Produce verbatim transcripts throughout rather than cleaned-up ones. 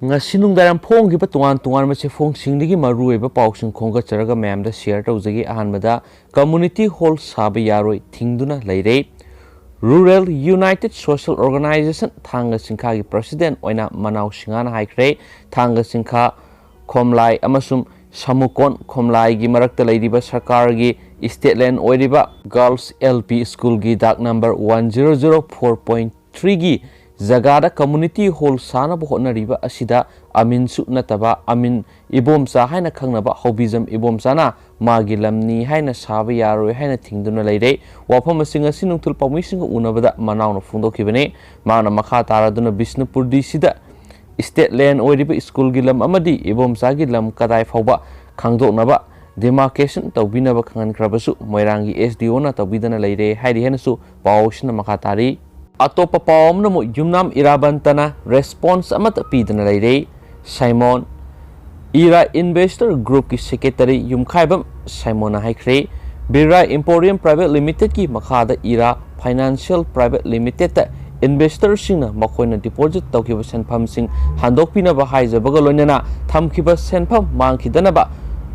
ꯉꯁꯤ ꯅꯨꯡꯗꯥꯡ ꯐꯣꯡꯈꯤꯕ ꯇꯣꯉꯥꯟ ꯇꯣꯉꯥꯟꯕ ꯆꯦꯐꯣꯡꯁꯤꯡꯗꯒꯤ ꯃꯔꯨꯑꯣꯏꯕ ꯄꯥꯎꯁꯤꯡ ꯈꯣꯝꯒꯠꯆꯔꯒ ꯃꯌꯥꯝꯗ ꯁꯤꯌꯔ ꯇꯧꯖꯒꯦ꯫ ꯑꯍꯥꯟꯕꯗ, ꯀꯝꯃ꯭ꯌꯨꯅꯤꯇꯤ ꯍꯣꯜ ꯁꯥꯕ ꯌꯥꯔꯣꯏ ꯊꯤꯡꯗꯨꯅ ꯂꯩꯔꯦ꯫ ꯔꯨꯔꯦꯜ ꯌꯨꯅꯥꯏꯇꯦꯗ ꯁꯣꯁꯤꯌꯦꯜ ꯑꯣꯔꯒꯅꯥꯏꯖꯦꯁꯟ ꯊꯥꯡꯒ ꯁꯤꯡꯈꯥꯒꯤ ꯄ꯭ꯔꯁꯤꯗꯦꯟ ꯑꯣꯏꯅ ꯃꯅꯥꯎ ꯁꯤꯡꯍꯥꯅ ꯍꯥꯏꯈ꯭ꯔꯦ꯫ ꯊꯥꯡꯒ ꯁꯤꯡꯈꯥ ꯈꯣꯝꯂꯥꯏ ꯑꯃꯁꯨꯡ ꯁꯃꯨꯀꯣꯟ ꯈꯣꯝꯂꯥꯏꯒꯤ ꯃꯔꯛꯇ ꯂꯩꯔꯤꯕ ꯁꯔꯀꯥꯔꯒꯤ ꯏꯁꯇꯦꯠ ꯂꯦꯟ ꯑꯣꯏꯔꯤꯕ ꯒꯥꯔꯜꯁ ꯑꯦꯜ ꯄꯤ ꯁ꯭ꯀꯨꯜꯒꯤ ꯗꯥꯛ number one zero zero four point ꯊ꯭ꯔꯤꯒꯤ ꯖꯒꯥꯗ ꯀꯝꯃ꯭ꯌꯨꯅꯤꯇꯤ ꯍꯣꯜ ꯁꯥꯅꯕ ꯍꯣꯠꯅꯔꯤꯕ ꯑꯁꯤꯗ ꯑꯃꯤꯟꯁꯨ ꯅꯠꯇꯕ ꯑꯃꯤꯟ ꯏꯕꯣꯝꯆꯥ ꯍꯥꯏꯅ ꯈꯪꯅꯕ ꯍꯧꯕꯤꯖꯝ ꯏꯕꯣꯝꯆꯥꯅ ꯃꯥꯒꯤ ꯂꯝꯅꯤ ꯍꯥꯏꯅ ꯁꯥꯕ ꯌꯥꯔꯣꯏ ꯍꯥꯏꯅ ꯊꯤꯡꯗꯨꯅ ꯂꯩꯔꯦ꯫ ꯋꯥꯐꯝ ꯑꯁꯤ ꯉꯁꯤ ꯅꯨꯡꯊꯤꯜ ꯄꯥꯎꯃꯤꯁꯤꯡꯒ ꯎꯅꯕꯗ ꯃꯅꯥꯎꯅ ꯐꯣꯡꯗꯣꯛꯈꯤꯕꯅꯤ꯫ ꯃꯥꯅ ꯃꯈꯥ ꯇꯥꯔꯗꯨꯅ ꯕꯤꯁꯅꯨꯄꯨꯔ ꯗꯤ ꯁꯤꯗ ꯏꯁꯇꯦꯠ ꯂꯦꯟ ꯑꯣꯏꯔꯤꯕ ꯁ꯭ꯀꯨꯜꯒꯤ ꯂꯝ ꯑꯃꯗꯤ ꯏꯕꯣꯝꯆꯥꯒꯤ ꯂꯝ ꯀꯗꯥꯏ ꯐꯥꯎꯕ ꯈꯪꯗꯣꯛꯅꯕ ꯗꯤꯃꯥꯔꯀꯦꯁꯟ ꯇꯧꯕꯤꯅꯕ ꯈꯪꯍꯟꯈ꯭ꯔꯕꯁꯨ ꯃꯣꯏꯔꯥꯡꯒꯤ ꯑꯦꯁ ꯗꯤ ꯑꯣꯅ ꯇꯧꯕꯤꯗꯅ ꯂꯩꯔꯦ ꯍꯥꯏꯔꯤ ꯍꯥꯏꯅꯁꯨ ꯄꯥꯎꯁꯤꯅ ꯃꯈꯥ ꯇꯥꯔꯤ꯫ ꯑꯇꯣꯞꯄ ꯄꯥꯎ ꯑꯃꯅ ꯑꯃꯨꯛ ꯌꯨꯝꯅꯥꯝ ꯏꯔꯥꯕꯟꯇꯅ ꯔꯦꯁꯄꯣꯟꯁ ꯑꯃꯠꯇ ꯄꯤꯗꯅ ꯂꯩꯔꯦ꯫ ꯁꯥꯏꯃꯣꯟ, ꯏꯔꯥ ꯏꯟꯚꯦꯁꯇꯔ ꯒ꯭ꯔꯨꯞꯀꯤ ꯁꯦꯀ꯭ꯔꯦꯇꯔꯤ ꯌꯨꯝꯈꯥꯏꯕꯝ ꯁꯥꯏꯃꯣꯟꯅ ꯍꯥꯏꯈ꯭ꯔꯦ, ꯕꯤꯔꯥ ꯏꯝꯄꯣꯔꯤꯌꯝ ꯄ꯭ꯔꯥꯏꯚꯦꯠ ꯂꯤꯃꯤꯇꯦꯗꯀꯤ ꯃꯈꯥꯗ ꯏꯔꯥ ꯐꯥꯏꯅꯥꯟꯁꯤꯌꯦꯜ ꯄ꯭ꯔꯥꯏꯚꯦꯠ ꯂꯤꯃꯤꯇꯦꯗꯇ ꯏꯟꯚꯦꯁꯇꯔꯁꯤꯡꯅ ꯃꯈꯣꯏꯅ ꯗꯤꯄꯣꯖꯤꯠ ꯇꯧꯈꯤꯕ ꯁꯦꯟꯐꯝꯁꯤꯡ ꯍꯟꯗꯣꯛꯄꯤꯅꯕ ꯍꯥꯏꯖꯕꯒ ꯂꯣꯏꯅꯅ ꯊꯝꯈꯤꯕ ꯁꯦꯟꯐꯝ ꯃꯥꯡꯈꯤꯗꯅꯕ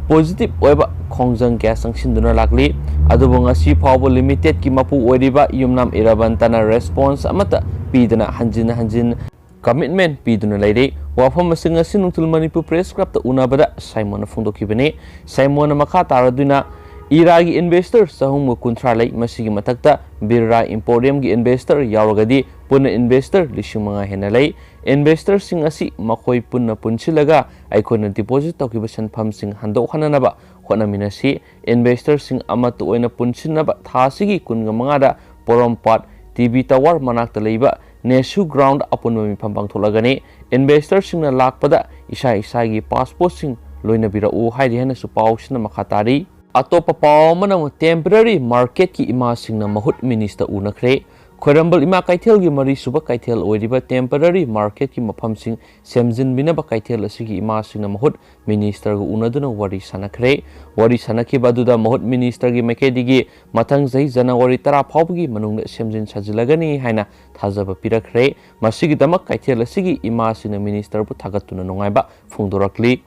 ꯄꯣꯖꯤꯇꯤꯚ ꯑꯣꯏꯕ ꯈꯣꯡꯖꯪ ꯀꯌꯥ ꯆꯪꯁꯤꯟꯗꯨꯅ ꯂꯥꯛꯂꯤ꯫ ꯑꯗꯨꯕꯨ ꯉꯁꯤ ꯐꯥꯎꯕ ꯂꯤꯃꯤꯇꯦꯗꯀꯤ ꯃꯄꯨ ꯑꯣꯏꯔꯤꯕ ꯌꯨꯝꯅꯥꯝ ꯏꯔꯥꯕꯟꯇꯅ ꯔꯦꯁꯄꯣꯟꯁ ꯑꯃꯠꯇ ꯄꯤꯗꯅ ꯍꯟꯖꯤꯟ ꯍꯟꯖꯤꯟ ꯀꯃꯤꯠꯃꯦꯟ ꯄꯤꯗꯨꯅ ꯂꯩꯔꯤ꯫ ꯋꯥꯐꯝ ꯑꯁꯤ ꯉꯁꯤ ꯅꯨꯡꯊꯤꯜ ꯃꯅꯤꯄꯨꯔ ꯄ꯭ꯔꯦꯁ ꯀ꯭ꯂꯕꯇ ꯎꯅꯕꯗ ꯁꯥꯏꯃꯣꯟꯅ ꯐꯣꯡꯗꯣꯛꯈꯤꯕꯅꯤ꯫ ꯁꯥꯏꯃꯣꯟꯅ ꯃꯈꯥ ꯇꯥꯔꯗꯨꯅ ꯏꯔꯥꯒꯤ ꯏꯟꯚꯦꯁꯇꯔ ꯆꯍꯨꯝꯒ ꯀꯨꯟꯊ꯭ꯔꯥ ꯂꯩ꯫ ꯃꯁꯤꯒꯤ ꯃꯊꯛꯇ ꯕꯤꯔꯥ ꯏꯝꯄꯣꯔꯤꯌꯝꯒꯤ ꯏꯟꯚꯦꯁꯇꯔ ꯌꯥꯎꯔꯒꯗꯤ ꯄꯨꯟꯅ ꯏꯟꯚꯦꯁꯇꯔ ꯂꯤꯁꯤꯡ ꯃꯉꯥ ꯍꯦꯟꯅ ꯂꯩ꯫ ꯏꯟꯚꯦꯁꯇꯔꯁꯤꯡ ꯑꯁꯤ ꯃꯈꯣꯏ ꯄꯨꯟꯅ ꯄꯨꯟꯁꯤꯜꯂꯒ ꯑꯩꯈꯣꯏꯅ ꯗꯤꯄꯣꯖꯤꯠ ꯇꯧꯈꯤꯕ ꯁꯦꯟꯐꯝꯁꯤꯡ ꯍꯟꯗꯣꯛꯍꯟꯅꯅꯕ ꯍꯣꯠꯅꯃꯤꯟꯅꯁꯤ꯫ ꯏꯟꯚꯦꯁꯇꯔꯁꯤꯡ ꯑꯃꯠꯇ ꯑꯣꯏꯅ ꯄꯨꯟꯁꯤꯟꯅꯕ ꯊꯥ ꯑꯁꯤꯒꯤ ꯀꯨꯟꯒ ꯃꯉꯥꯗ ꯄꯣꯔꯣꯝꯄꯥꯠ ꯇꯤ ꯕꯤ ꯇꯋꯥꯔ ꯃꯅꯥꯛꯇ ꯂꯩꯕ ꯅꯦꯁꯨ ꯒ꯭ꯔꯥꯎꯟꯗ ꯑꯄꯨꯟꯕ ꯃꯤꯐꯝ ꯄꯥꯡꯊꯣꯛꯂꯒꯅꯤ꯫ ꯏꯟꯚꯦꯁꯇꯔꯁꯤꯡꯅ ꯂꯥꯛꯄꯗ ꯏꯁꯥ ꯏꯁꯥꯒꯤ ꯄꯥꯁꯄꯣꯔꯠꯁꯤꯡ ꯂꯣꯏꯅꯕꯤꯔꯛꯎ ꯍꯥꯏꯔꯤ ꯍꯥꯏꯅꯁꯨ ꯄꯥꯎꯁꯤꯅ ꯃꯈꯥ ꯇꯥꯔꯤ꯫ ꯑꯇꯣꯞꯄ ꯄꯥꯎ ꯑꯃꯅ ꯑꯃꯨꯛ ꯇꯦꯝꯄꯔꯦꯔꯤ ꯃꯥꯔꯀꯦꯠꯀꯤ ꯏꯃꯥꯁꯤꯡꯅ ꯃꯍꯨꯠ ꯃꯤꯅꯤꯁꯇ ꯎꯅꯈ꯭ꯔꯦ꯫ ꯈ꯭ꯋꯥꯏꯔꯝꯕꯟ ꯏꯃꯥ ꯀꯩꯊꯦꯜꯒꯤ ꯃꯔꯤꯁꯨꯕ ꯀꯩꯊꯦꯜ ꯑꯣꯏꯔꯤꯕ temporary marketꯀꯤ ꯃꯐꯝꯁꯤꯡ ꯁꯦꯝꯖꯤꯟꯕꯤꯅꯕ ꯀꯩꯊꯦꯜ ꯑꯁꯤꯒꯤ ꯏꯃꯥꯁꯤꯡꯅ ꯃꯍꯨꯠ ministerꯒ ꯎꯅꯗꯨꯅ ꯋꯥꯔꯤ ꯁꯥꯟꯅꯈ꯭ꯔꯦ꯫ ꯋꯥꯔꯤ ꯁꯥꯟꯅꯈꯤꯕ ꯑꯗꯨꯗ ꯃꯍꯨꯠ ministerꯒꯤ ꯃꯥꯏꯀꯩꯗꯒꯤ ꯃꯊꯪ ꯆꯍꯤ January ꯇꯔꯥ ꯐꯥꯎꯕꯒꯤ ꯃꯅꯨꯡꯗ ꯁꯦꯝꯖꯤꯟ ꯁꯥꯖꯤꯜꯂꯒꯅꯤ ꯍꯥꯏꯅ ꯊꯥꯖꯕ ꯄꯤꯔꯛꯈ꯭ꯔꯦ꯫ ꯃꯁꯤꯒꯤꯗꯃꯛ ꯀꯩꯊꯦꯜ ꯑꯁꯤꯒꯤ ꯏꯃꯥꯁꯤꯡꯅ ministerꯕꯨ ꯊꯥꯒꯠꯇꯨꯅ ꯅꯨꯡꯉꯥꯏꯕ ꯐꯣꯡꯗꯣꯔꯛꯂꯤ꯫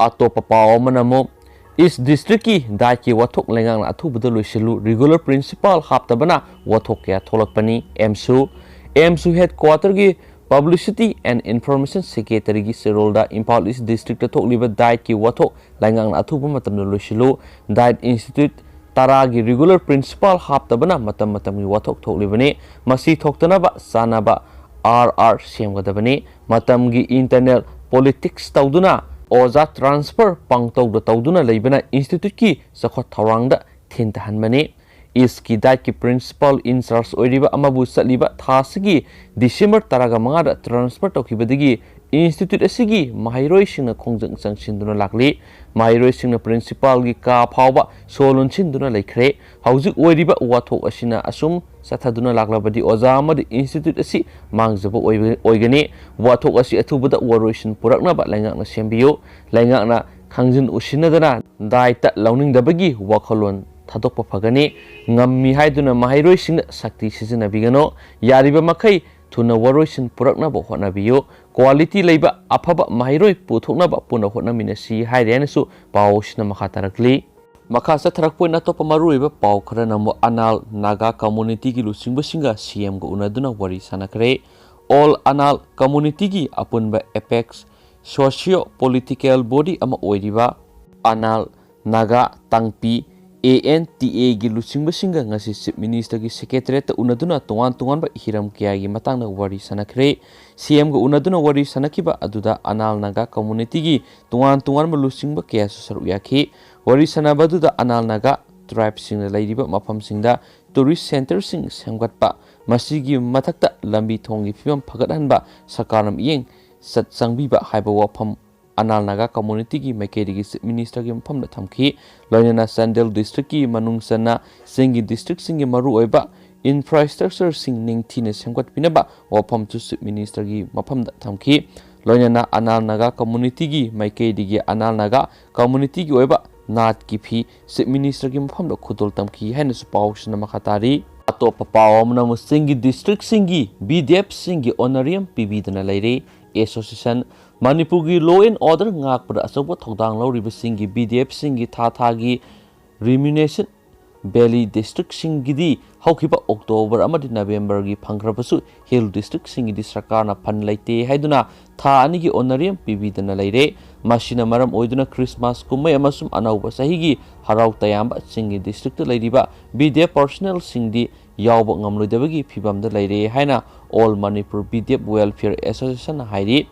ꯑꯇꯣꯞꯄ ꯄꯥꯎ ꯑꯃꯅ ꯑꯃꯨꯛ East Districtꯀꯤ dietꯀꯤ ꯋꯥꯊꯣꯛ ꯂꯩꯉꯥꯛꯅ ꯑꯊꯨꯕꯗ ꯂꯣꯏꯁꯤꯜꯂꯨ, regular principal ꯍꯥꯞꯇꯕꯅ ꯋꯥꯊꯣꯛ ꯀꯌꯥ ꯊꯣꯛꯂꯛꯄꯅꯤ꯫ AMSU, AMSU headquarterꯒꯤ Publicity and Information Secretaryꯒꯤ ꯆꯦꯔꯣꯜꯗ Imphal East Districtꯇ ꯊꯣꯛꯂꯤꯕ dietꯀꯤ ꯋꯥꯊꯣꯛ ꯂꯩꯉꯥꯛꯅ ꯑꯊꯨꯕ ꯃꯇꯝꯗ ꯂꯣꯏꯁꯤꯜꯂꯨ, diet institute ꯇꯔꯥꯒꯤ regular principal ꯍꯥꯞꯇꯕꯅ ꯃꯇꯝ ꯃꯇꯝꯒꯤ ꯋꯥꯊꯣꯛ ꯊꯣꯛꯂꯤꯕꯅꯤ꯫ ꯃꯁꯤ ꯊꯣꯛꯇꯅꯕ ꯆꯥꯅꯕ RR ꯁꯦꯝꯒꯗꯕꯅꯤ꯫ ꯃꯇꯝꯒꯤ internal politics ꯇꯧꯗꯨꯅ ꯑꯣꯖꯥ transfer ꯄꯥꯡꯇꯧꯗ ꯇꯧꯗꯨꯅ ꯂꯩꯕꯅ instituteꯀꯤ ꯆꯥꯎꯈꯠ ꯊꯧꯔꯥꯡꯗ ꯊꯤꯟꯊꯍꯟꯕꯅꯤ꯫ Eastꯀꯤ dietꯀꯤ principal in charge ꯑꯣꯏꯔꯤꯕ ꯑꯃꯕꯨ ꯆꯠꯂꯤꯕ ꯊꯥ ꯑꯁꯤꯒꯤ December ꯇꯔꯥꯃꯉꯥꯗ transfer ꯇꯧꯈꯤꯕꯗꯒꯤ institute ꯑꯁꯤꯒꯤ ꯃꯍꯩꯔꯣꯏꯁꯤꯡꯅ ꯈꯣꯡꯖꯪ ꯆꯪꯁꯤꯟꯗꯨꯅ ꯂꯥꯛꯂꯤ꯫ ꯃꯍꯩꯔꯣꯏꯁꯤꯡꯅ principalꯒꯤ ꯀꯥ ꯐꯥꯎꯕ ꯁꯣ ꯂꯣꯟꯁꯤꯟꯗꯨꯅ ꯂꯩꯈ꯭ꯔꯦ꯫ ꯍꯧꯖꯤꯛ ꯑꯣꯏꯔꯤꯕ ꯋꯥꯊꯣꯛ ꯑꯁꯤꯅ ꯑꯁꯨꯝ ꯆꯠꯊꯗꯨꯅ ꯂꯥꯛꯂꯕꯗꯤ ꯑꯣꯖꯥ ꯑꯃꯗꯤ institute ꯑꯁꯤ ꯃꯥꯡꯖꯕ ꯑꯣꯏꯕ-, ꯑꯣꯏꯒꯅꯤ꯫ ꯋꯥꯊꯣꯛ ꯑꯁꯤ ꯑꯊꯨꯕꯗ ꯋꯥꯔꯣꯏꯁꯤꯟ ꯄꯨꯔꯛꯅꯕ ꯂꯩꯉꯥꯛꯅ ꯁꯦꯝꯕꯤꯌꯨ꯫ ꯂꯩꯉꯥꯛꯅ ꯈꯪꯖꯤꯟ ꯎꯁꯤꯟꯅꯗꯅ dietꯇ ꯂꯧꯅꯤꯡꯗꯕꯒꯤ ꯋꯥꯈꯜꯂꯣꯟ ꯊꯥꯗꯣꯛꯄ ꯐꯒꯅꯤ꯫ ꯉꯝꯃꯤ ꯍꯥꯏꯗꯨꯅ ꯃꯍꯩꯔꯣꯏꯁꯤꯡꯅ ꯁꯛꯇꯤ ꯁꯤꯖꯤꯟꯅꯕꯤꯒꯅꯨ꯫ ꯌꯥꯔꯤꯕ ꯃꯈꯩ ꯊꯨꯅ ꯋꯥꯔꯣꯏꯁꯤꯟ ꯄꯨꯔꯛꯅꯕ ꯍꯣꯠꯅꯕꯤꯌꯨ꯫ Quality ꯂꯩꯕ ꯑꯐꯕ ꯃꯍꯩꯔꯣꯏ ꯄꯨꯊꯣꯛꯅꯕ ꯄꯨꯟꯅ ꯍꯣꯠꯅꯃꯤꯟꯅꯁꯤ ꯍꯥꯏꯔꯤ ꯍꯥꯏꯅꯁꯨ ꯄꯥꯎ ꯑꯁꯤꯅ ꯃꯈꯥ ꯇꯥꯔꯛꯂꯤ꯫ ꯃꯈꯥ ꯆꯠꯊꯔꯛꯄ ꯑꯣꯏꯅ ꯑꯇꯣꯞꯄ ꯃꯔꯨꯑꯣꯏꯕ ꯄꯥꯎ ꯈꯔꯅ ꯑꯃꯨꯛ ꯑꯅꯥꯜ ꯅꯥꯒꯥ communityꯒꯤ ꯂꯨꯆꯤꯡꯕꯁꯤꯡꯒ CMꯒ ꯎꯅꯗꯨꯅ ꯋꯥꯔꯤ ꯁꯥꯟꯅꯈ꯭ꯔꯦ꯫ All ꯑꯅꯥꯜ communityꯒꯤ ꯑꯄꯨꯟꯕ apex socio political body ꯑꯃ ꯑꯣꯏꯔꯤꯕ ꯑꯅꯥꯜ ꯅꯥꯒꯥ ꯇꯥꯡꯄꯤ ANTAꯒꯤ ꯂꯨꯆꯤꯡꯕꯁꯤꯡꯒ ꯉꯁꯤ Chief Ministerꯒꯤ Secretariatꯇ ꯎꯅꯗꯨꯅ ꯇꯣꯉꯥꯟ ꯇꯣꯉꯥꯟꯕ ꯍꯤꯔꯝ ꯀꯌꯥꯒꯤ ꯃꯇꯥꯡꯗ ꯋꯥꯔꯤ ꯁꯥꯟꯅꯈ꯭ꯔꯦ꯫ CMꯒ ꯎꯅꯗꯨꯅ ꯋꯥꯔꯤ ꯁꯥꯟꯅꯈꯤꯕ ꯑꯗꯨꯗ ꯑꯅꯥꯜ ꯅꯥꯒꯥ communityꯒꯤ ꯇꯣꯉꯥꯟ ꯇꯣꯉꯥꯟꯕ ꯂꯨꯆꯤꯡꯕ ꯀꯌꯥꯁꯨ ꯁꯔꯨꯛ ꯌꯥꯈꯤ꯫ ꯋꯥꯔꯤ ꯁꯥꯟꯅꯕ ꯑꯗꯨꯗ ꯑꯅꯥꯜ ꯅꯥꯒꯥ tribeꯁꯤꯡꯅ ꯂꯩꯔꯤꯕ ꯃꯐꯝꯁꯤꯡꯗ tourist centreꯁꯤꯡ ꯁꯦꯝꯒꯠꯄ, ꯃꯁꯤꯒꯤ ꯃꯊꯛꯇ ꯂꯝꯕꯤ ꯊꯣꯡꯒꯤ ꯐꯤꯕꯝ ꯐꯒꯠꯍꯟꯕ, ꯁꯔꯀꯥꯔꯅ ꯃꯤꯠꯌꯦꯡ ꯆꯠ ꯆꯪꯕꯤꯕ ꯍꯥꯏꯕ ꯋꯥꯐꯝ ꯑꯅꯥꯜ ꯅꯥꯒꯥ communityꯒꯤ ꯃꯥꯏꯀꯩꯗꯒꯤ Chief Ministerꯒꯤ ꯃꯐꯝꯗ ꯊꯝꯈꯤ꯫ ꯂꯣꯏꯅꯅ ꯆꯥꯟꯗꯦꯜ districtꯀꯤ ꯃꯅꯨꯡ ꯆꯟꯅ ꯆꯤꯡꯒꯤ districtꯁꯤꯡꯒꯤ ꯃꯔꯨꯑꯣꯏꯕ ꯏꯟꯐ꯭ꯔꯥꯁ꯭ꯇ꯭ꯔꯛꯆꯔꯁꯤꯡ ꯅꯤꯡꯊꯤꯅ ꯁꯦꯝꯒꯠꯄꯤꯅꯕ ꯋꯥꯐꯝꯁꯨ ꯆꯤꯐ ꯃꯤꯅꯤꯁꯇꯔꯒꯤ ꯃꯐꯝꯗ ꯊꯝꯈꯤ꯫ ꯂꯣꯏꯅꯅ ꯑꯅꯥꯜ ꯅꯥꯒꯥ ꯀꯝꯃꯨꯅꯤꯇꯤꯒꯤ ꯃꯥꯏꯀꯩꯗꯒꯤ ꯑꯅꯥꯜ ꯅꯥꯒꯥ ꯀꯝꯃꯨꯅꯤꯇꯤꯒꯤ ꯑꯣꯏꯕ ꯅꯥꯠꯀꯤ ꯐꯤ ꯆꯤꯐ ꯃꯤꯅꯤꯁꯇꯔꯒꯤ ꯃꯐꯝꯗ ꯈꯨꯗꯣꯜ ꯇꯝꯈꯤ ꯍꯥꯏꯅꯁꯨ ꯄꯥꯎꯁꯤꯅ ꯃꯈꯥ ꯇꯥꯔꯤ꯫ ꯑꯇꯣꯞꯄ ꯄꯥꯎ ꯑꯃꯅ ꯑꯃꯨꯛ ꯆꯤꯡꯒꯤ ꯗꯤꯁꯇ꯭ꯔꯤꯛꯁꯤꯡꯒꯤ ꯕꯤ ꯗꯤ ꯑꯦꯐꯁꯤꯡꯒꯤ ꯑꯣꯅꯔꯤꯌꯝ ꯄꯤꯕꯤꯗꯨꯅ ꯂꯩꯔꯦ꯫ ꯑꯦꯁꯣꯁꯤꯌꯦꯁꯟ ꯃꯅꯤꯄꯨꯔꯒꯤ law and order ꯉꯥꯛꯄꯗ ꯑꯆꯧꯕ ꯊꯧꯗꯥꯡ ꯂꯧꯔꯤꯕꯁꯤꯡꯒꯤ ꯕꯤ ꯗꯤ ꯑꯦꯐꯁꯤꯡꯒꯤ ꯊꯥ ꯊꯥꯒꯤ remuneration Valley ꯗꯤꯁꯇ꯭ꯔꯤꯛꯁꯤꯡꯒꯤꯗꯤ ꯍꯧꯈꯤꯕ ꯑꯣꯛꯇꯣꯕꯔ ꯑꯃꯗꯤ ꯅꯕꯦꯝꯕꯔꯒꯤ ꯐꯪꯈ꯭ꯔꯕꯁꯨ, ꯍꯤꯜ ꯗꯤꯁꯇ꯭ꯔꯤꯛꯁꯤꯡꯒꯤꯗꯤ ꯁꯔꯀꯥꯔꯅ ꯐꯟ ꯂꯩꯇꯦ ꯍꯥꯏꯗꯨꯅ ꯊꯥ ꯑꯅꯤꯒꯤ ꯑꯣꯅꯔꯤꯌꯝ ꯄꯤꯕꯤꯗꯅ ꯂꯩꯔꯦ꯫ ꯃꯁꯤꯅ ꯃꯔꯝ ꯑꯣꯏꯗꯨꯅ ꯈ꯭ꯔꯤꯁꯃꯥꯁ ꯀꯨꯝꯍꯩ ꯑꯃꯁꯨꯡ ꯑꯅꯧꯕ ꯆꯍꯤꯒꯤ ꯍꯔꯥꯎ ꯇꯌꯥꯝꯕ ꯆꯤꯡꯒꯤ ꯗꯤꯁꯇ꯭ꯔꯤꯛꯇ ꯂꯩꯔꯤꯕ ꯕꯤ ꯗꯤ ꯑꯦꯐ ꯄꯥꯔꯁꯣꯅꯦꯜꯁꯤꯡꯗꯤ ꯌꯥꯎꯕ ꯉꯝꯂꯣꯏꯗꯕꯒꯤ ꯐꯤꯕꯝꯗ ꯂꯩꯔꯦ ꯍꯥꯏꯅ All Manipur B D F Welfare Association ꯍꯥꯏꯔꯤ꯫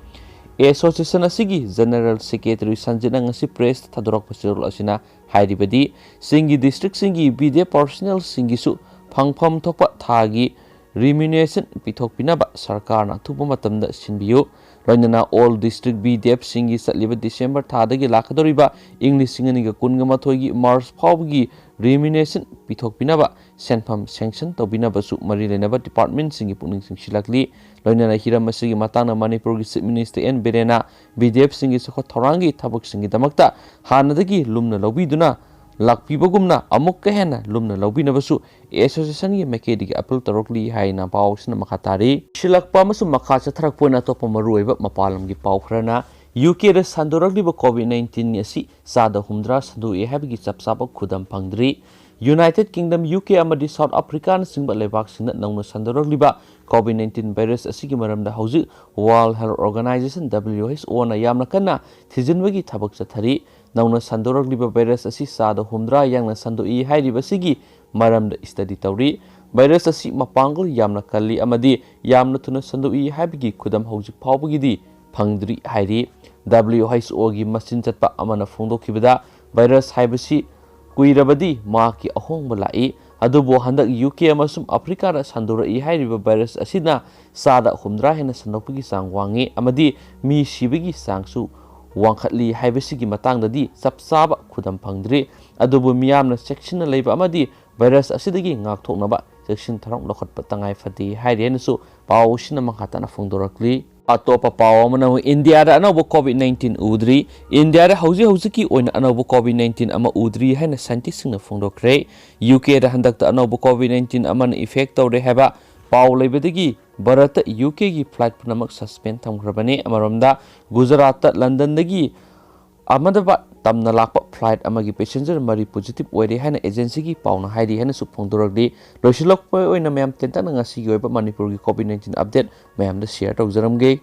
ꯑꯦꯁꯣꯁꯤꯌꯦꯁꯟ ꯑꯁꯤꯒꯤ ꯖꯦꯅꯔꯦꯜ ꯁꯦꯀ꯭ꯔꯦꯇꯔꯤ ꯁꯟꯖꯤꯠꯅ ꯉꯁꯤ ꯄ꯭ꯔꯦꯁꯇ ꯊꯥꯗꯣꯔꯛꯄ ꯆꯦꯔꯣꯜ ꯑꯁꯤꯅ ꯍꯥꯏꯔꯤꯕꯗꯤ, ꯆꯤꯡꯒꯤ ꯗꯤꯁꯇ꯭ꯔꯤꯛꯁꯤꯡꯒꯤ ꯕꯤ ꯗꯤ ꯑꯦꯐ ꯄꯥꯔꯁꯣꯅꯦꯜꯁꯤꯡꯒꯤꯁꯨ ꯐꯪꯐꯝ ꯊꯣꯛꯄ ꯊꯥꯒꯤ remuneration ꯄꯤꯊꯣꯛꯄꯤꯅꯕ ꯁꯔꯀꯥꯔꯅ ꯑꯊꯨꯕ ꯃꯇꯝꯗ ꯁꯤꯟꯕꯤꯌꯨ꯫ ꯂꯣꯏꯅꯅ All District B D Fꯁꯤꯡꯒꯤ ꯆꯠꯂꯤꯕ ꯗꯤꯁꯦꯝꯕꯔ ꯊꯥꯗꯒꯤ ꯂꯥꯛꯀꯗꯧꯔꯤꯕ ꯏꯪ ꯂꯤꯁꯤꯡ ꯑꯅꯤꯒ ꯀꯨꯟꯒ ꯃꯥꯊꯣꯏꯒꯤ ꯃꯥꯔꯆ ꯐꯥꯎꯕꯒꯤ remuneration ꯄꯤꯊꯣꯛꯄꯤꯅꯕ ꯁꯦꯟꯐꯝ sanction ꯇꯧꯕꯤꯅꯕꯁꯨ ꯃꯔꯤ ꯂꯩꯅꯕ ꯗꯤꯄꯥꯔꯠꯃꯦꯟꯁꯤꯡꯒꯤ ꯄꯨꯛꯅꯤꯡ ꯆꯤꯡꯁꯤꯜꯂꯛꯂꯤ꯫ ꯂꯣꯏꯅꯅ ꯍꯤꯔꯝ ꯑꯁꯤꯒꯤ ꯃꯇꯥꯡꯗ ꯃꯅꯤꯄꯨꯔꯒꯤ ꯆꯤꯐ ꯃꯤꯅꯤꯁꯇꯔ ꯑꯦꯟ ꯕꯤꯔꯦꯟꯅ ꯕꯤ ꯗꯤ ꯑꯦꯐꯁꯤꯡꯒꯤ ꯆꯥꯎꯈꯠ ꯊꯧꯔꯥꯡꯒꯤ ꯊꯕꯛꯁꯤꯡꯒꯤꯗꯃꯛꯇ ꯍꯥꯟꯅꯗꯒꯤ ꯂꯨꯝꯅ ꯂꯧꯕꯤꯗꯨꯅ ꯂꯥꯛꯄꯤꯕꯒꯨꯝꯅ ꯑꯃꯨꯛꯀ ꯍꯦꯟꯅ ꯂꯨꯝꯅ ꯂꯧꯕꯤꯅꯕꯁꯨ ꯑꯦꯁꯣꯁꯤꯌꯦꯁꯟꯒꯤ ꯃꯥꯏꯀꯩꯗꯒꯤ ꯑꯄꯤꯜ ꯇꯧꯔꯛꯂꯤ ꯍꯥꯏꯅ ꯄꯥꯎꯁꯤꯅ ꯃꯈꯥ ꯇꯥꯔꯤ꯫ ꯁꯤꯜꯂꯛꯄ ꯑꯃꯁꯨꯡ ꯃꯈꯥ ꯆꯠꯊꯔꯛꯄ ꯑꯣꯏꯅ ꯑꯇꯣꯞꯄ ꯃꯔꯨꯑꯣꯏꯕ ꯃꯄꯥꯟ ꯂꯝꯒꯤ ꯄꯥꯎ ꯈꯔꯅ, ꯌꯨ ꯀꯦꯗ ꯁꯟꯗꯣꯔꯛꯂꯤꯕ ꯀꯣꯚꯤꯗ ꯅꯥꯏꯟꯇꯤꯟ ꯑꯁꯤ ꯆꯥꯗ ꯍꯨꯝꯗ꯭ꯔꯥ ꯁꯟꯗꯣꯛꯑꯦ ꯍꯥꯏꯕꯒꯤ ꯆꯞ ꯆꯥꯕ ꯈꯨꯗꯝ ꯐꯪꯗ꯭ꯔꯤ꯫ ꯌꯨꯅꯥꯏꯇꯦꯗ ꯀꯤꯡꯗꯝ, ꯌꯨ ꯀꯦ ꯑꯃꯗꯤ ꯁꯥꯎꯊ ꯑꯐ꯭ꯔꯤꯀꯥꯅꯆꯤꯡꯕ ꯂꯩꯕꯥꯛꯁꯤꯡꯗ ꯅꯧꯅ ꯁꯟꯗꯣꯔꯛꯂꯤꯕ ꯀꯣꯚꯤꯗ ꯅꯥꯏꯟꯇꯤꯟ ꯚꯥꯏꯔꯁ ꯑꯁꯤꯒꯤ ꯃꯔꯝꯗ ꯍꯧꯖꯤꯛ world health organisation, W H O ꯅ ꯌꯥꯝꯅ ꯀꯟꯅ ꯊꯤꯖꯤꯟꯕꯒꯤ ꯊꯕꯛ ꯆꯠꯊꯔꯤ꯫ ꯅꯧꯅ ꯁꯟꯗꯣꯔꯛꯂꯤꯕ ꯚꯥꯏꯔꯁ ꯑꯁꯤ ꯆꯥꯗ ꯍꯨꯝꯗ꯭ꯔꯥ ꯌꯥꯡꯅ ꯁꯟꯗꯣꯛꯏ ꯍꯥꯏꯔꯤꯕꯁꯤꯒꯤ ꯃꯔꯝꯗ ꯁ꯭ꯇꯗꯤ ꯇꯧꯔꯤ꯫ ꯚꯥꯏꯔꯁ ꯑꯁꯤ ꯃꯄꯥꯡꯒꯜ ꯌꯥꯝꯅ ꯀꯜꯂꯤ ꯑꯃꯗꯤ ꯌꯥꯝꯅ ꯊꯨꯅ ꯁꯟꯗꯣꯛꯏ ꯍꯥꯏꯕꯒꯤ ꯈꯨꯗꯝ ꯍꯧꯖꯤꯛ ꯐꯥꯎꯕꯒꯤꯗꯤ ꯐꯪꯗ꯭ꯔꯤ ꯍꯥꯏꯔꯤ꯫ W H O ꯒꯤ ꯃꯆꯤꯟ ꯆꯠꯄ ꯑꯃꯅ ꯐꯣꯡꯗꯣꯛꯈꯤꯕꯗ, ꯚꯥꯏꯔꯁ ꯍꯥꯏꯕꯁꯤ ꯀꯨꯏꯔꯕꯗꯤ ꯃꯍꯥꯛꯀꯤ ꯑꯍꯣꯡꯕ ꯂꯥꯛꯏ, ꯑꯗꯨꯕꯨ ꯍꯟꯗꯛ ꯌꯨ ꯀꯦ ꯑꯃꯁꯨꯡ ꯑꯐ꯭ꯔꯤꯀꯥꯗ ꯁꯟꯗꯣꯔꯛꯏ ꯍꯥꯏꯔꯤꯕ ꯚꯥꯏꯔꯁ ꯑꯁꯤꯅ ꯆꯥꯗ ꯍꯨꯝꯗ꯭ꯔꯥ ꯍꯦꯟꯅ ꯁꯟꯗꯣꯛꯄꯒꯤ ꯆꯥꯡ ꯋꯥꯡꯉꯤ ꯑꯃꯗꯤ ꯃꯤ ꯁꯤꯕꯒꯤ ꯆꯥꯡꯁꯨ ꯋꯥꯡꯈꯠꯂꯤ ꯍꯥꯏꯕꯁꯤꯒꯤ ꯃꯇꯥꯡꯗꯗꯤ ꯆꯞ ꯆꯥꯕ ꯈꯨꯗꯝ ꯐꯪꯗ꯭ꯔꯤ꯫ ꯑꯗꯨꯕꯨ ꯃꯤꯌꯥꯝꯅ ꯆꯦꯛꯁꯤꯟꯅ ꯂꯩꯕ ꯑꯃꯗꯤ ꯚꯥꯏꯔꯁ ꯑꯁꯤꯗꯒꯤ ꯉꯥꯛꯊꯣꯛꯅꯕ ꯆꯦꯛꯁꯤꯟ ꯊꯧꯔꯥꯡ ꯂꯧꯈꯠꯄ ꯇꯉꯥꯏ ꯐꯗꯦ ꯍꯥꯏꯔꯤ ꯍꯥꯏꯅꯁꯨ ꯄꯥꯎꯁꯤꯅ ꯃꯈꯥ ꯇꯥꯅ ꯐꯣꯡꯗꯣꯔꯛꯂꯤ꯫ ꯑꯇꯣꯞꯄ ꯄꯥꯎ ꯑꯃꯅ ꯑꯃꯨꯛ ꯏꯟꯗꯤꯌꯥꯗ ꯑꯅꯧꯕ ꯀꯣꯚꯤꯗ ꯅꯥꯏꯟꯇꯤꯟ ꯎꯗ꯭ꯔꯤ꯫ ꯏꯟꯗꯤꯌꯥꯗ ꯍꯧꯖꯤꯛ ꯍꯧꯖꯤꯛꯀꯤ ꯑꯣꯏꯅ ꯑꯅꯧꯕ ꯀꯣꯚꯤꯗ ꯅꯥꯏꯟꯇꯤꯟ ꯑꯃ ꯎꯗ꯭ꯔꯤ ꯍꯥꯏꯅ ꯁꯥꯏꯟꯇꯤꯁꯁꯤꯡꯅ ꯐꯣꯡꯗꯣꯛꯈ꯭ꯔꯦ꯫ ꯌꯨ ꯀꯦꯗ ꯍꯟꯗꯛꯇ ꯑꯅꯧꯕ ꯀꯣꯚꯤꯗ ꯅꯥꯏꯟꯇꯤꯟ ꯑꯃꯅ ꯏꯐꯦꯛ ꯇꯧꯔꯦ ꯍꯥꯏꯕ ꯄꯥꯎ ꯂꯩꯕꯗꯒꯤ ꯚꯥꯔꯠꯇ ꯌꯨ ꯀꯦꯒꯤ ꯐ꯭ꯂꯥꯏꯠ ꯄꯨꯝꯅꯃꯛ ꯁꯁꯄꯦꯟ ꯊꯝꯈ꯭ꯔꯕꯅꯤ꯫ ꯑꯃꯔꯣꯝꯗ ꯒꯨꯖꯔꯥꯠꯇ ꯂꯟꯗꯟꯗꯒꯤ ꯑꯍꯃꯗꯕꯥꯗ ꯇꯝꯅ ꯂꯥꯛꯄ ꯐ꯭ꯂꯥꯏꯠ ꯑꯃꯒꯤ ꯄꯦꯁꯦꯟꯖꯔ ꯃꯔꯤ ꯄꯣꯖꯤꯇꯤꯚ ꯑꯣꯏꯔꯦ ꯍꯥꯏꯅ ꯑꯦꯖꯦꯟꯁꯤꯒꯤ ꯄꯥꯎꯅ ꯍꯥꯏꯔꯤ ꯍꯥꯏꯅꯁꯨ ꯐꯣꯡꯗꯣꯔꯛꯂꯤ꯫ ꯂꯣꯏꯁꯤꯜꯂꯛꯄ ꯑꯣꯏꯅ ꯃꯌꯥꯝ ꯇꯦꯟꯇꯛꯅ ꯉꯁꯤꯒꯤ ꯑꯣꯏꯕ ꯃꯅꯤꯄꯨꯔꯒꯤ ꯀꯣꯚꯤꯗ ꯅꯥꯏꯟꯇꯤꯟ ꯑꯞꯗꯦꯠ ꯃꯌꯥꯝꯗ ꯁꯤꯌꯔ ꯇꯧꯖꯔꯝꯒꯦ꯫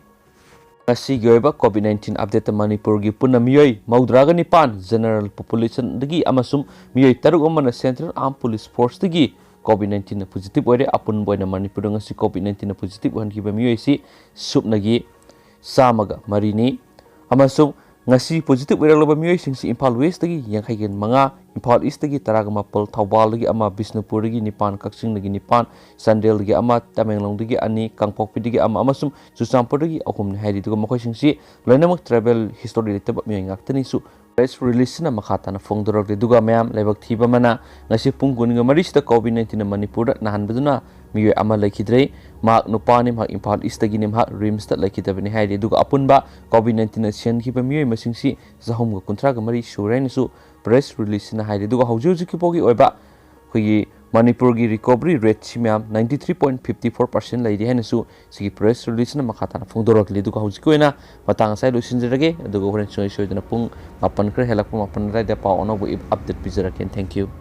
ꯉꯁꯤꯒꯤ ꯑꯣꯏꯕ ꯀꯣꯚꯤꯗ ꯅꯥꯏꯟꯇꯤꯟ ꯑꯞꯗꯦꯠꯇ ꯃꯅꯤꯄꯨꯔꯒꯤ ꯄꯨꯟꯅ ꯃꯤꯑꯣꯏ ꯃꯧꯗ꯭ꯔꯥꯒ ꯅꯤꯄꯥꯟ ꯖꯦꯅꯔꯦꯜ ꯄꯣꯄꯨꯂꯦꯁꯟꯗꯒꯤ ꯑꯃꯁꯨꯡ ꯃꯤꯑꯣꯏ ꯇꯔꯨꯛ ꯑꯃꯅ ꯁꯦꯟꯇ꯭ꯔꯦꯜ ꯑꯥꯔꯝ ꯄꯨꯂꯤꯁ ꯐꯣꯔꯁꯇꯒꯤ ꯀꯣꯚꯤꯗ ꯅꯥꯏꯟꯇꯤꯟꯅ ꯄꯣꯖꯤꯇꯤꯚ ꯑꯣꯏꯔꯦ꯫ ꯑꯄꯨꯟꯕ ꯑꯣꯏꯅ ꯃꯅꯤꯄꯨꯔꯗ ꯉꯁꯤ ꯀꯣꯚꯤꯗ ꯅꯥꯏꯟꯇꯤꯟꯅ ꯄꯣꯖꯤꯇꯤꯚ ꯑꯣꯏꯍꯟꯈꯤꯕ ꯃꯤꯑꯣꯏꯁꯤ ꯁꯨꯞꯅꯒꯤ ꯆꯥꯝꯃꯒ ꯃꯔꯤꯅꯤ꯫ ꯑꯃꯁꯨꯡ ꯉꯁꯤ ꯄꯣꯖꯤꯇꯤꯚ ꯑꯣꯏꯔꯛꯂꯕ ꯃꯤꯑꯣꯏꯁꯤꯡꯁꯤ ꯏꯝꯐꯥꯜ ꯋꯦꯁꯇꯒꯤ ꯌꯥꯡꯈꯩꯒ ꯃꯉꯥ, ꯏꯝꯐꯥꯜ ꯏꯁꯇꯒꯤ ꯇꯔꯥꯒ ꯃꯥꯄꯜ, ꯊꯧꯕꯥꯜꯗꯒꯤ ꯑꯃ, ꯕꯤꯁꯅꯨꯄꯨꯔꯗꯒꯤ ꯅꯤꯄꯥꯟ, ꯀꯛꯆꯤꯡꯗꯒꯤ ꯅꯤꯄꯥꯟ, ꯆꯥꯟꯗꯦꯜꯗꯒꯤ ꯑꯃ, ꯇꯃꯦꯡꯂꯣꯡꯗꯒꯤ ꯑꯅꯤ, ꯀꯥꯡꯄꯣꯛꯄꯤꯗꯒꯤ ꯑꯃ ꯑꯃꯁꯨꯡ ꯆꯨꯔꯆꯥꯟꯄꯨꯔꯗꯒꯤ ꯑꯍꯨꯝꯅꯤ ꯍꯥꯏꯔꯤ꯫ ꯑꯗꯨꯒ ꯃꯈꯣꯏꯁꯤꯡꯁꯤ ꯂꯣꯏꯅꯃꯛ ꯇ꯭ꯔꯥꯏꯕꯦꯜ ꯍꯤꯁꯇꯣꯔꯤ ꯂꯩꯇꯕ ꯃꯤꯑꯣꯏ ꯉꯥꯛꯇꯅꯤꯁꯨ ꯄ꯭ꯔꯦꯁ ꯔꯤꯂꯤꯖꯁꯤꯅ ꯃꯈꯥ ꯇꯥꯅ ꯐꯣꯡꯗꯣꯔꯛꯂꯤ꯫ ꯑꯗꯨꯒ ꯃꯌꯥꯝ, ꯂꯥꯏꯕꯛ ꯊꯤꯕ ꯑꯃꯅ, ꯉꯁꯤ ꯄꯨꯡ ꯀꯨꯟꯒ ꯃꯔꯤꯁꯤꯗ ꯀꯣꯚꯤꯗ ꯅꯥꯏꯟꯇꯤꯟꯅ ꯃꯅꯤꯄꯨꯔꯗ ꯅꯥꯍꯟꯕꯗꯨꯅ ꯃꯤꯑꯣꯏ ꯑꯃ ꯂꯩꯈꯤꯗ꯭ꯔꯦ꯫ ꯃꯍꯥꯛ ꯅꯨꯄꯥꯅꯤ, ꯃꯍꯥꯛ ꯏꯝꯐꯥꯜ ꯏꯁꯇꯒꯤꯅꯤ, ꯃꯍꯥꯛ ꯔꯤꯝꯁꯇ ꯂꯩꯈꯤꯗꯕꯅꯤ ꯍꯥꯏꯔꯤ꯫ ꯑꯗꯨꯒ ꯑꯄꯨꯟꯕ ꯀꯣꯚꯤꯗ ꯅꯥꯏꯟꯇꯤꯟꯅ ꯁꯤꯍꯟꯈꯤꯕ ꯃꯤꯑꯣꯏ ꯃꯁꯤꯡꯁꯤ ꯆꯍꯨꯝꯒ ꯀꯨꯟꯊ꯭ꯔꯥꯒ ꯃꯔꯤ ꯁꯨꯔꯦ ꯍꯥꯏꯅꯁꯨ ꯄ꯭ꯔꯦꯁ ꯔꯤꯂꯤꯖꯁꯤꯅ ꯍꯥꯏꯔꯤ꯫ ꯑꯗꯨꯒ ꯍꯧꯖꯤꯛ ꯍꯧꯖꯤꯛꯀꯤ ꯐꯥꯎꯒꯤ ꯑꯣꯏꯕ ꯑꯩꯈꯣꯏꯒꯤ ꯃꯅꯤꯄꯨꯔꯒꯤ ꯔꯤꯀꯣꯚꯔꯤ ꯔꯦꯠꯁꯤ ꯃꯌꯥꯝ ninety three point fifty four percent ꯂꯩꯔꯤ ꯍꯥꯏꯅꯁꯨ ꯁꯤꯒꯤ ꯄ꯭ꯔꯦꯁ ꯔꯤꯂꯤꯖꯁꯤꯅ ꯃꯈꯥ ꯇꯥꯅ ꯐꯣꯡꯗꯣꯔꯛꯂꯤ꯫ ꯑꯗꯨꯒ ꯍꯧꯖꯤꯛꯀꯤ ꯑꯣꯏꯅ ꯃꯇꯥꯡ ꯑꯁꯤꯗ ꯂꯣꯏꯁꯤꯟꯖꯔꯒꯦ꯫ ꯑꯗꯨꯒ ꯍꯣꯔꯦꯟ ꯁꯨꯡꯁꯣꯏ ꯁꯣꯏꯗꯅ ꯄꯨꯡ ꯃꯥꯄꯟ ꯈꯔ ꯍꯦꯜꯂꯛꯄ, ꯃꯥꯄꯟ ꯑꯗꯨꯋꯥꯏꯗ ꯄꯥꯎ ꯑꯅꯧꯕ ꯑꯞꯗꯦꯠ ꯄꯤꯖꯔꯛꯀꯦ꯫ Thank you꯫